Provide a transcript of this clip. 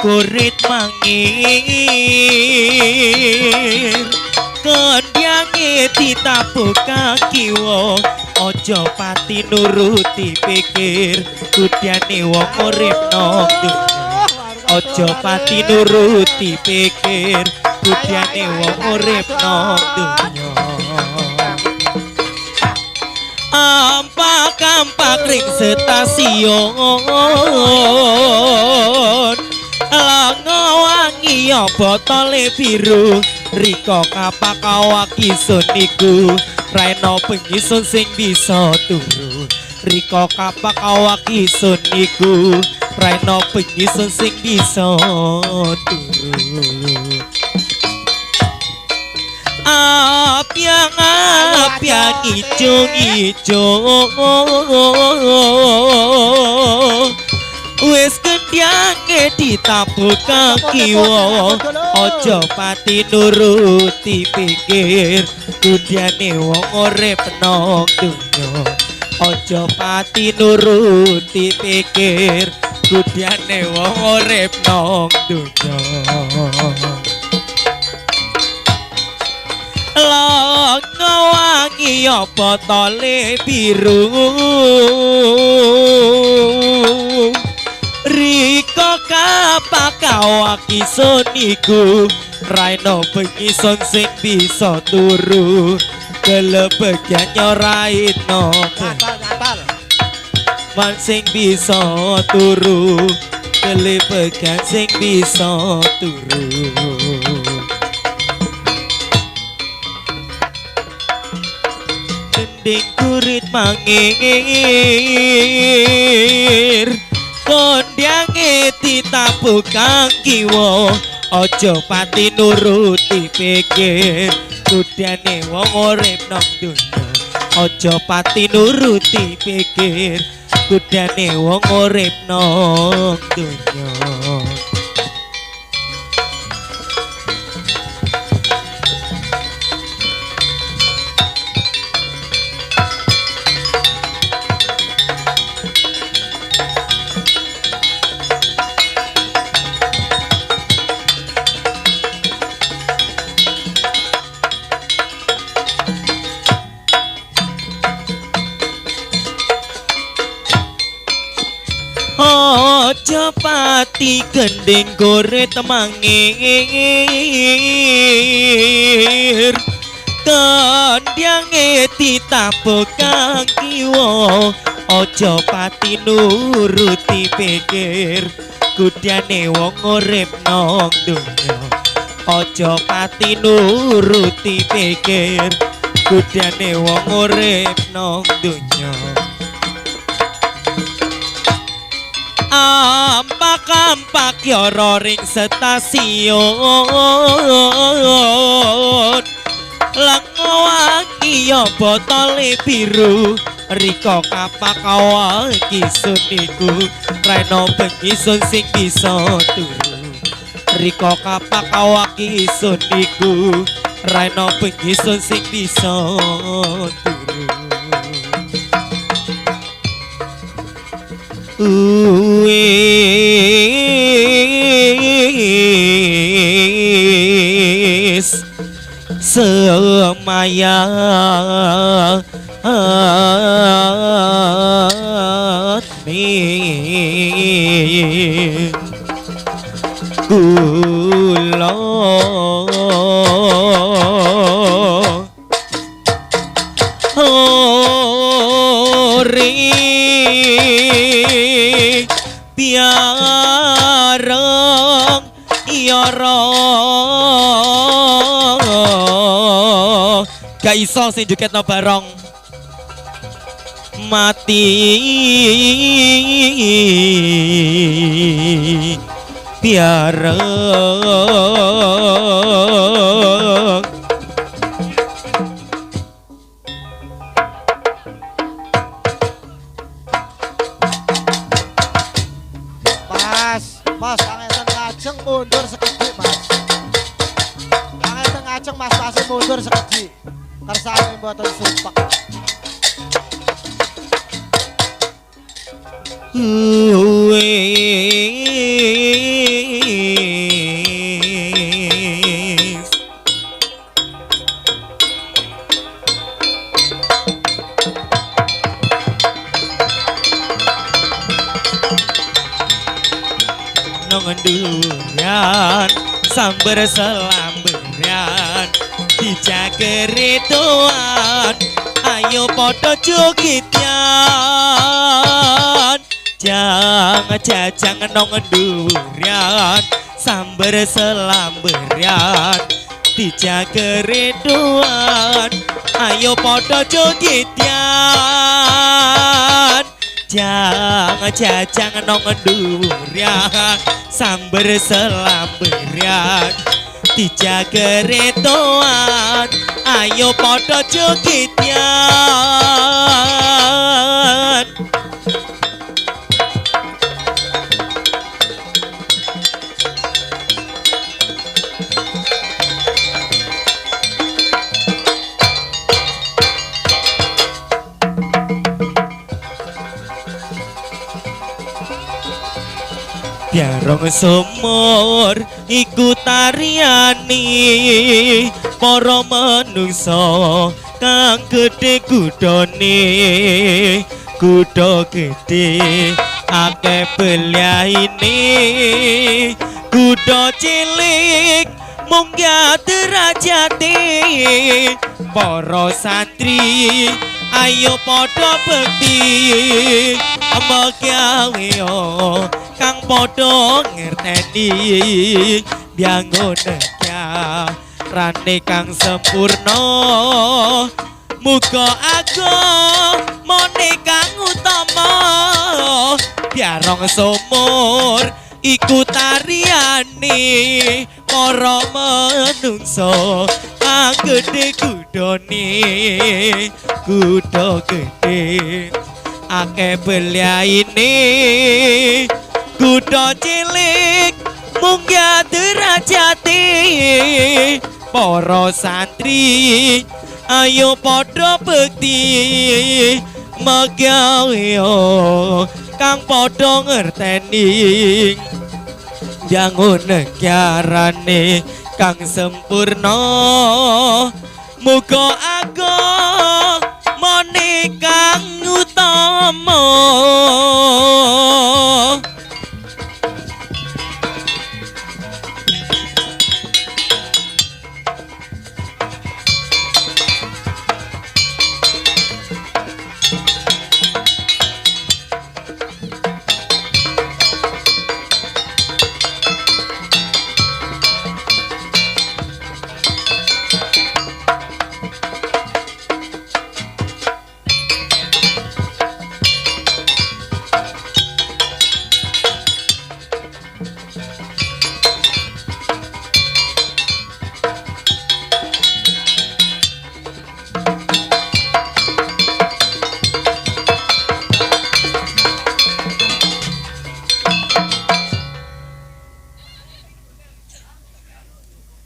Kurit mangir kondyange ditabuh kiwa aja pati nuruti pikir kudyane wong urip nang donya aja pati nuruti pikir kudyane wong urip nang donya ampak-ampak ring stasiun lenga wangi botole biru rika kapak awak isun iku raino bengi sun sing bisa turu rika kapak awak isun iku raino bengi sun sing bisa turu apiang-apiang ijo-ijo wis kendyange ditabuh kiwa aja pati nuruti pikir kudyane wong urip nang donya aja pati nuruti pikir kudyane wong urip nang donya lenga wangi botole biru rika kapak awak isun iku raino bengi sun sing bisa turu kelebegan nyoraino man sing bisa turu kelebegan sing bisa turu gending kurit mangir kondyange ditabuh kang kiwa aja pati nuruti pikir kudyane wong urip nang donya aja pati nuruti pikir kudyane wong urip nang donya. Aja pati gending goret mangir kondyange ditabuh kang kiwa aja pati nuruti pikir kudyane wong urip nang donya aja pati nuruti pikir kudyane wong urip nang donya ampak-ampak yara ring stasiun lenga wangi botole biru rika kapak awak isun iku raino bengi sun sing bisa turu rika kapak awak isun iku raino bengi sun sing bisa turu wis semaya kula biareng yara gak iso sing jogetno barong mati biareng. Mas, angeten ngajeng mundur sekedhik, Mas. Angeten ngajeng Mas pasti mundur sekedhik. Kersane mboten sumpek. Wis nang durian samber selamberian dijagere tuan ayo padha joget jang jajang nang durian samber selamberian dijagere tuan ayo padha joget jang jajang nang durian samber selamberian dijagere tuan ayo padha joget. Biarong sumur iku tariane para manungsa kang gedhe kudane, kuda gedhe akeh beliaine, kuda cilik munggah derajate. Para santri ayo padha bekti megawe kang padha ngerteni dianggo negarane kang sempurna. Muga agamane kang utama biarong sumur iku tariane para manungsa kang gedhe kudane, kuda gedhe akeh beliaine, kuda cilik munggah derajate. Para santri ayo padha bekti megawe kang padha ngerteni jangun negarane kang sempurna. Muga